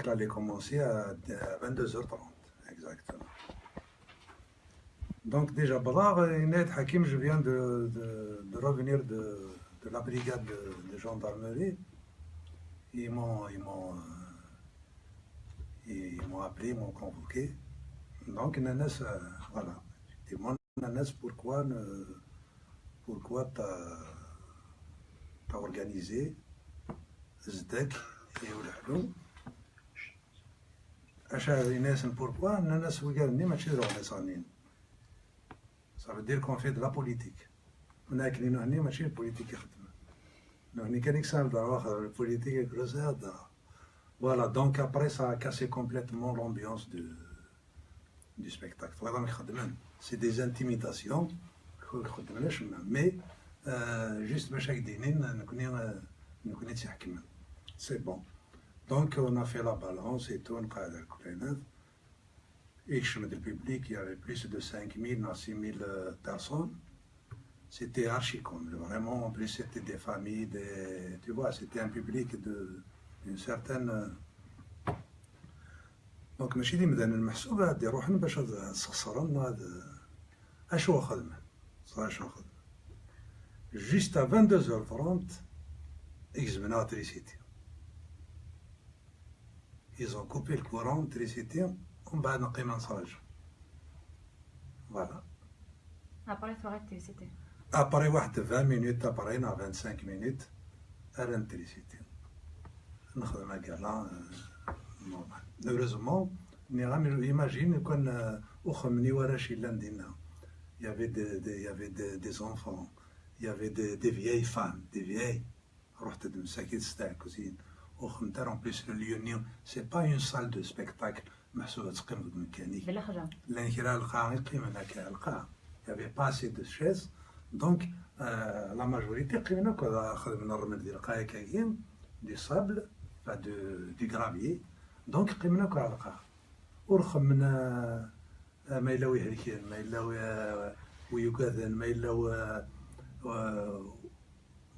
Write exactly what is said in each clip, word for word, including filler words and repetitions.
J'allais commencer à, à vingt-deux heures trente, exactement. Donc déjà, Blar, Ined Hakim, je viens de, de, de revenir de, de la brigade de, de gendarmerie. Ils m'ont, ils m'ont, euh, ils m'ont appelé, ils m'ont convoqué. Donc, Nanas, euh, voilà. Effectivement, Nanas, pourquoi ne, pourquoi t'as, t'as organisé Zdek et Oulahloum? Acha, Inès, pourquoi? Nanas, wigad-nni mačči d lɣella. Ça veut dire qu'on fait de la politique. Hna akken i nuhni, mačči d politique i xeddmen. Nuhni kan i yesɛan ddṛa, la politique i yesɛan ddṛa. Voilà, donc après, ça a cassé complètement l'ambiance du, du spectacle. Twiḍ amek xeddmen? C'est des intimidations. Ur xeddmen acemma. Mais, euh, juste bac ad k-d-inin, nekni, euh, nekni i tt-iḥekmen. C'est bon. Donc, on a fait la balance et tout, nqeɛɛed ar kullaynat. Ikcem-d le public, il y avait plus de cinq mille, non, six mille, euh, personnes. C'était archi cool. Vraiment, en plus, c'était des familles, des, tu vois, c'était un public de, d'une certaine, euh, donc, mačči d imdanen meḥsub ad d-iruḥen bac ad sxeṣren, ad, acu xedmen? Ẓer acu xedmen. Juste à vingt-deux heures trente, i gezmen la trisiti. Ils ont coupé le courant, trisiti, umbeɛd neqqim ad nettṛaju. Voilà. Après, tu arrêtes, c'était. Après واحد vingt minutes, après, neɣ vingt-cinq minutes, rran trisiti. Nexdem agala, euh, normal. Heureusement, nniɣ-am, imagine, kan, euh, uxxam-nni warrac yellan dinna. Il y avait des, des, il y avait des, des enfants, il y avait des, des vieilles femmes, des vieilles. Ruḥet-d msakit s tɛekkzin. Ur xemt ara, en plus, le lieu-nni, c'est pas une salle de spectacle. Meḥsub ad teqqimeḍ deg umkan-ik. D lexla. Llan kra lqaɛa i qqimen akka, lqaɛa. Il y avait pas assez de chaises. Donc, euh, la majorité qqimen akk, xedmen rrmel di lqaɛa-agi, du sable, enfin, de, du gravier. Donc, qqimen akk ar lqaɛa. Ur xemmen, euh, euh, ma yella wi ihelken, ma yella wi, euh, wi yugaden, ma yella wi, euh,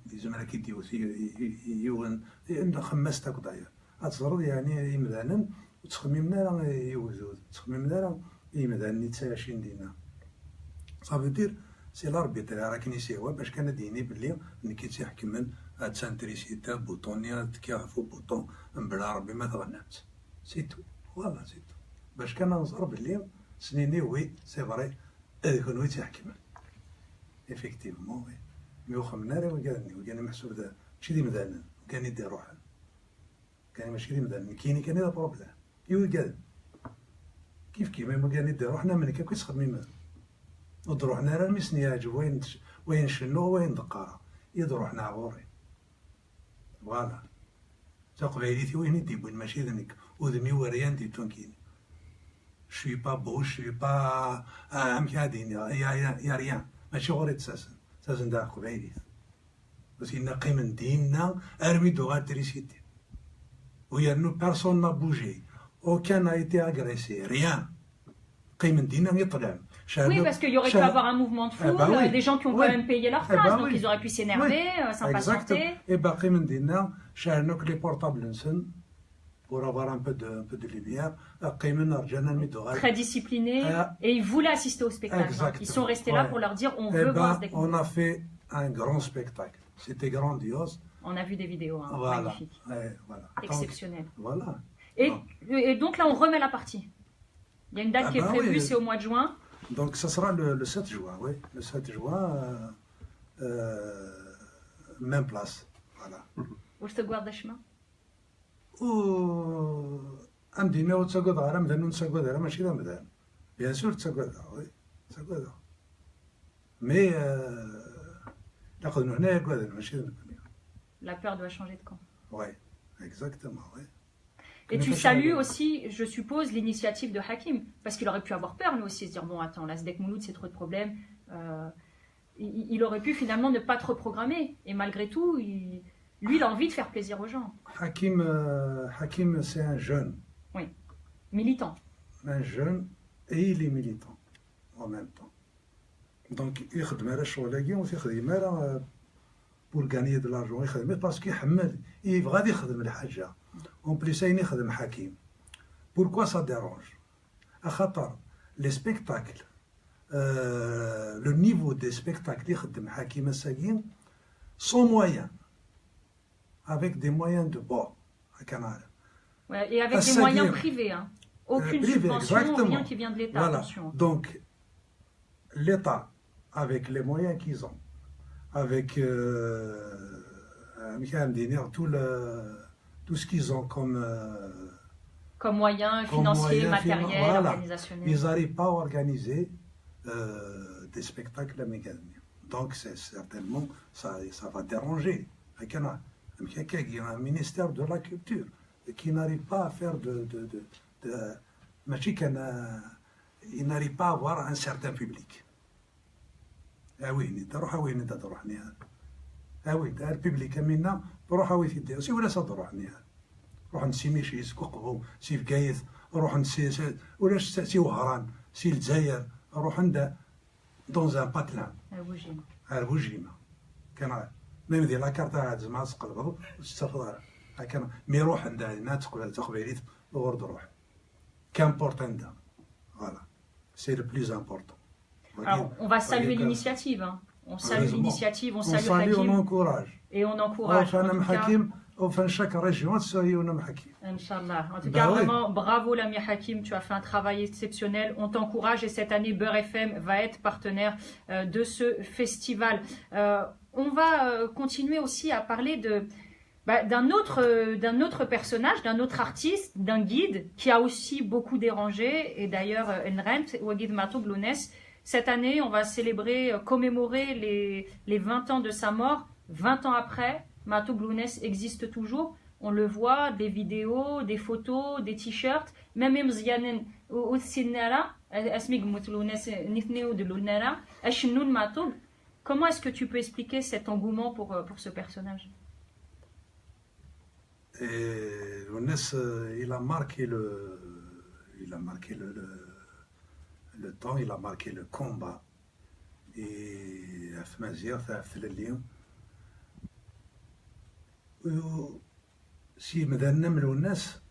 yezmer ad k-id-yewwet y-, y-, y-, yiwen, y-, xemmast akk d'ailleurs. Ad teẓreḍ, yeɛni, imdanen ur ttxemmimen ara i ugdud, ur ttxemmimen ara i yimdanen i ttɛicin dinna. Ça veut dire, c'est l'arbitraire akken i s-yehwa, bac kan ad d-yini belli nekk i tt-iḥekmen, attan trisita, buṭun-nni, ad tekkiɣ ɣef ubuṭun, mebla Rebbi ma tɣennamt. C'est tout. Voilà, c'est tout. Bac kan ad nẓer belli, s-nini, oui, c'est vrai, d kunwi i tt-iḥekmen. Effectivement, oui. Mi ur xemmen ara wigad-nni, wigad-nni meḥsub d, mačči d imdanen, wigad-nni i d-iruḥen. Wigad-nni mačči d imdanen, nekkini kan i d apṛublem. I wigad. Kif kif, même wigad-nni i d-iruḥen, am nekk akk i ttxemmimen. Ur d-ruḥen ara armi sen-yeɛǧeb wayen tc-, wayen cennuɣ, wayen d-qqareɣ. I d-ruḥen ar ɣur-i. Voilà. D taqbaylit-iw i ten-id-yewwin, mačči d nekk. Udem-iw ryan di tunkini. Je suis pas beau, je suis pas, ah, amek ad iniɣ, y a, y a, y a rien. Mačči ɣur-i d-ttasen. Ttasen-d ar teqbaylit. Parce que inna qqimen dinna armi d-tuɣal trisiti. U yernu personne n'a bougé. Aucun n'a été agressé. Rien. Qqimen dinna i ṭṭlam. Oui, parce qu'il y aurait pu avoir un mouvement de foule, eh ben oui, euh, des gens qui ont quand même payé leur place, donc ils auraient pu s'énerver, euh, s'impatienter. Exactement. Eh ben, qqimen dinna, cerrgen akk les portables-nsen pour avoir un peu de, un peu de lumière. Qqimen, rǧan armi d-tuɣal. Très disciplinés, et ils voulaient assister au spectacle, hein. Ils sont restés là pour leur dire, on veut voir ce spectacle. Eh ben, on a fait un grand spectacle. C'était grandiose. On a vu des vidéos, hein, magnifiques. Voilà. Ouais, voilà. Exceptionnel. Donc, voilà. Et, et donc là, on remet la partie. Il y a une date qui est prévue, c'est au mois de juin. Ah ben oui. Donc, ça sera le, le sept juin, oui. Le sept juin, euh, euh, même place. Voilà. Ur tettagadeḍ acemma? Ur, amdan-a ur ttagadeɣ ara, amdan ur nettagad ara, mačči d amdan. Bien sûr, ttagadeɣ, oui, ttagadeɣ. Mais, euh, ilaq d nutni ara yagaden, mačči d nekkni. La peur doit changer de camp. Oui, exactement, oui. Et tu salues aussi, je suppose, l'initiative de Hakim, parce qu'il aurait pu avoir peur, lui aussi, se dire, bon, attends, là, Zdek Mouloud, c'est trop de problèmes. Euh, il, il aurait pu finalement ne pas te reprogrammer. Et malgré tout, il, lui, il a envie de faire plaisir aux gens. Hakim, euh, Hakim, c'est un jeune. Oui, militant. Un jeune, et il est militant en même temps. Donc, ixeddem ara ccɣel-agi, ur t-ixdim ara, euh, pour gagner de l'argent, ixeddem parce que iḥemmel, yebɣa ad ixdem lḥaǧa. En plus, ayen ixdem Hakim, pourquoi ça dérange? Axaṭer les spectacles, euh, le niveau des spectacles ixdem Hakim ass-agi, sans moyens, avec des moyens de bord, à Canal. Ouais, et avec des moyens privés, hein. Aucune subvention, rien qui vient de l'État, attention. Donc, l'État, avec les moyens qu'ils ont, avec euh, amek ara d-iniɣ, tout, le, tout ce qu'ils ont comme, euh, comme moyens financiers, matériels, voilà, organisationnels. Ils n'arrivent pas à organiser euh, des spectacles à Megadni. Donc, c'est certainement, ça, ça va déranger. Akken, amek akka, il y a un ministère de la culture qui n'arrive pas à faire de, de, de, de, mačči kan, euh, il n'arrive pas à avoir un certain public. Awi-t-id, ruḥ awi-t-id ad ruḥen. Awi-t-id, ar public am winna, ruḥ awi-t-id. Siwel-as ad ruḥen. Ruḥen si Michis, si Uqbu, si Bgayet, ruḥen si, si, ulac si, si Wehran, si Lezzayer, ruḥen da, dans un patelin. Ar Bujima. Ar Bujima. Kan, même di la carte ad tzemreḍ ad tqelbeḍ, ur tettafeḍ ara. Akken, mi ruḥen da, dinna teqbel taqbaylit, ur d-ruḥen. Qu'importe anda. Voilà. C'est le plus important. Alors, on va saluer l'initiative, hein. On salue l'initiative, on salue Hakim. On encourage. Et on encourage. Enfin, en tout cas, Hakim, enfin, chaque région, c'est un Hakim. Inch'Allah. En tout cas, vraiment, bravo l'ami Hakim, tu as fait un travail exceptionnel. On t'encourage et cette année, Beurre F M va être partenaire euh, de ce festival. Euh, on va euh, continuer aussi à parler de, bah, d'un autre, euh, d'un autre personnage, d'un autre artiste, d'un guide qui a aussi beaucoup dérangé. Et d'ailleurs, euh, Nrant, Wagid Matoub Lounès, cette année, on va célébrer, euh, commémorer les, les vingt ans de sa mort. Vingt ans après, Matoub Lounès existe toujours. On le voit, des vidéos, des photos, des t-shirts, même Mzianen ou Sinara, Asmig Moutoulou, Nitni ou de Lunara, Ashinou Matoub. Comment est-ce que tu peux expliquer cet engouement pour, euh, pour ce personnage ? Et Lounès, euh, il a marqué le, il a marqué le, le, le temps, il a marqué le combat. Et Afmazirt, Aflali. Si imdanen am Lwennas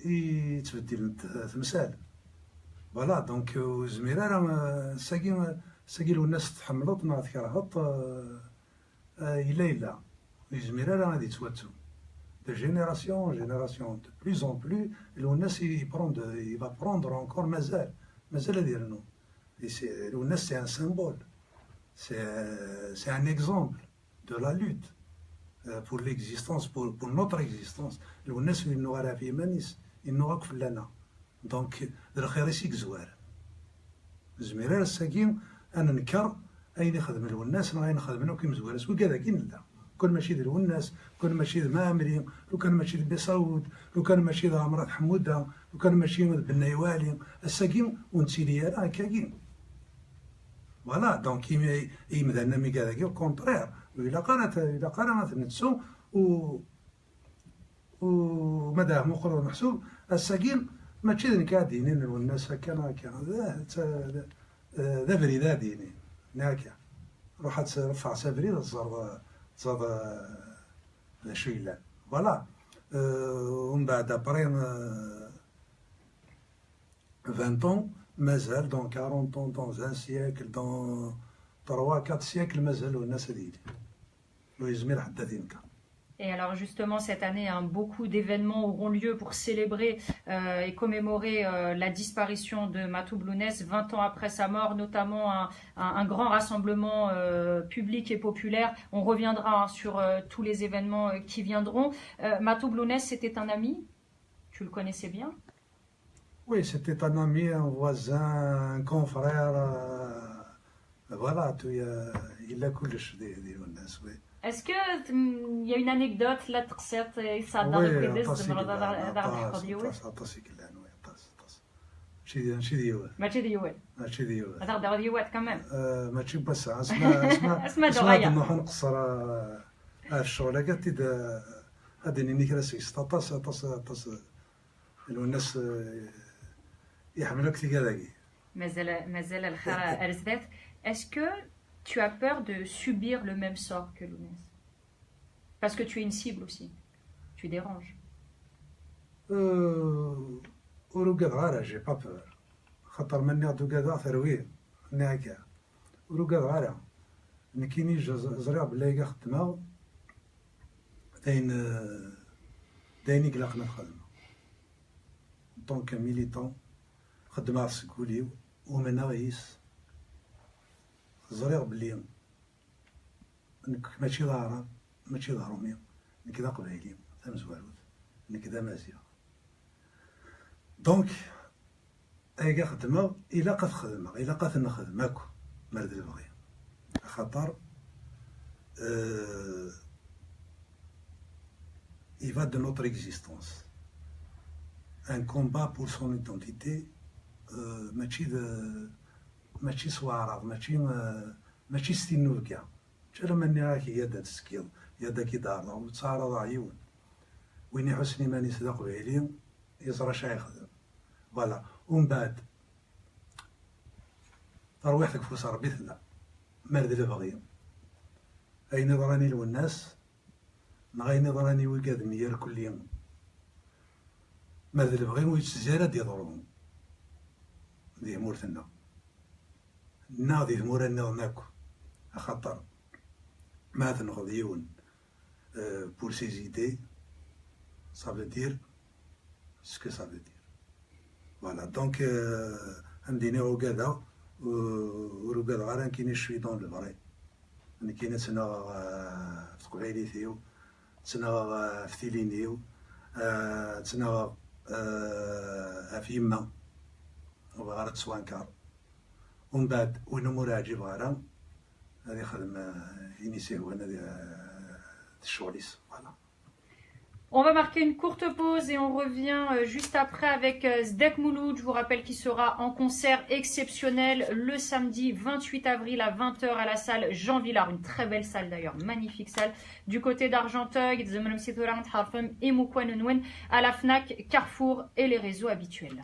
i yettbeddilen temsal. Voilà, donc ur yezmir ara, euh, sagi, sagi Lwennas tḥemmleḍ neɣ tkerheḍ, euh, euh, yella yella. Ur yezmir ara ad yettwattu. De génération en génération, de plus en plus, Lwennas il prend de, il va prendre encore, mazal, mazal ad yernu. Et c'est, Lwennas c'est un symbole, c'est, c'est un exemple de la lutte, euh, pour l'existence, pour, pour notre existence. Lwennas ur yennuɣ ara ɣef yiman-is, yennuɣ akk fell-aneɣ. Donc, d lxir-is i yezwar. Nezmir ara ass-agi ad nenker ayen ixdem Lwennas neɣ ayen xedmen akk imezwura-s. Wigad-agi nella. Lukan mačči d Lwennas, lukan mačči d Mɛemmri, lukan mačči d Bisaud, lukan mačči d Ɛemrat Ḥemmuda, lukan mačči d Bennay Wali, ass-agi ur nettili ara akkagi. Voilà, donc im-, imdanen am wigad-agi, au contraire, ur ilaq ara, ur ilaq ara ad ten-nettu, u, u ma d ahmuqel ur meḥsub, ass-agi mačči d nekk ad d-yinin Lwennas akka neɣ akka, d, d, d, d abrid ad d-yinin, neɣ akka. Ruḥ ad tt-, reffeɣ s abrid, ad teẓreḍ, ad teẓreḍ, euh, d acu yellan. Voilà. Euh, umbeɛd, après, euh, vingt ans, mazal, dans quarante ans, dans un siècle, dans trois, quatre siècles, mazal Lwennas ad yili. Ur yezmir ḥedd ad t-yenker. Et alors justement, cette année, hein, beaucoup d'événements auront lieu pour célébrer, euh, et commémorer, euh, la disparition de Matoub Lwennas, vingt ans après sa mort, notamment un, un, un grand rassemblement, euh, public et populaire. On reviendra, hein, sur, euh, tous les événements, euh, qui viendront. Euh, Matoub Lwennas, c'était un ami ? Tu le connaissais bien ? Oui, c'était un ami, un voisin, un confrère, euh, voilà, tout, euh, yella kullec di, di Lwennas, oui. Est-ce que, mm, il y a une anecdote là, tqsiṭ, euh, ça, Oui, aṭas i yellan, aṭas, aṭas, aṭas i yellan, oui, aṭas, aṭas. Mačči d, mačči d yiwet. Mačči d yiwet. Mačči d yiwet. Ad aɣ-d-tawiḍ yiwet quand même. Euh, mačči n wass-a, asma, asma, asma asma ad nruḥ ad nqeṣṣer, euh, ɣef ccɣel-agi, ad t-id, euh, ad d-nini kra seg-s. Aṭas, aṭas, aṭas. Lwennas, euh, iḥemmel akk tigad-agi. Mazal, mazal lxir ar zdat. Est-ce que tu as peur de subir le même sort que Lwennas ? Parce que tu es une cible aussi. Tu déranges. Euh, ur ugadeɣ ara, j'ai pas peur. Xaṭer ma nniɣ-d ugadeɣ, terwi, nniɣ akka. Ur ugadeɣ ara. Nekkini j-, ẓriɣ belli ay xeddmeɣ d ayen, euh, d ayen i ilaqen ad xedmeɣ. En tant que militant, xeddmeɣ seg wul-iw, umneɣ yis. Ẓriɣ belli nekk mačči d aɛrab, mačči d aṛumi, nekk d aqbayli tamezwarut, nekk d amaziɣ. Donc, ayagi xeddmeɣ, ilaq ad xedmeɣ, ilaq ad t-nexdem akk, mer d lebɣi. Axaṭer, euh, il va de notre existence. Un combat pour son identité, euh, mačči d, mačči s waɛrab, mačči, euh, mačči s tinnubga. Mačči alamma nniɣ-ak, yya-d ad teskiḍ, yya-d ad k-id-ɛerḍeɣ, ur ttaɛraḍeɣ yiwen. Win iḥussen iman-is d aqbayli, yeẓra acu ara yexdem. Voilà. Umbeɛd, tarwiḥt deg ufus n Ṛebbi tella. Mer d lebɣi, ayen iḍran i Lwennas, neɣ ayen iḍran i wigad n yirkelli, mer d lebɣi ur yettezzi ara ad d-iḍru di tmurt-nneɣ, neɣ di tmura nniḍen akk, axaṭer ma tenɣeḍ yiwen, euh, pour ses idées, ça veut dire ce que ça veut dire. Voilà, donc, euh, ad m-d-iniɣ ugadeɣ, euh, ur ugadeɣ ara, nekkini je suis dans le vrai. Nekkini ttnaɣeɣ, euh, ɣef teqbaylit-iw, ttnaɣeɣ, euh, ɣef tilin-iw, euh, ttnaɣeɣ, euh, ɣef yemma, ur bɣiɣ ara ad tettwanker. Umbeɛd, win umi ur ɛǧibeɣ ara, ad ixdem, euh, ayen i s-ihwan, ad, euh, d ccɣel-is. Voilà. On va marquer une courte pause et on revient euh, juste après avec euh, Zdek Mouloud. Je vous rappelle qu'il sera en concert exceptionnel le samedi vingt-huit avril à vingt heures à la salle Jean Villard. Une très belle salle d'ailleurs, magnifique salle. Du côté d'Argenteuil, tzemrem si tura ad tḥerfem imukwan-nwen à la Fnac, Carrefour et les réseaux habituels.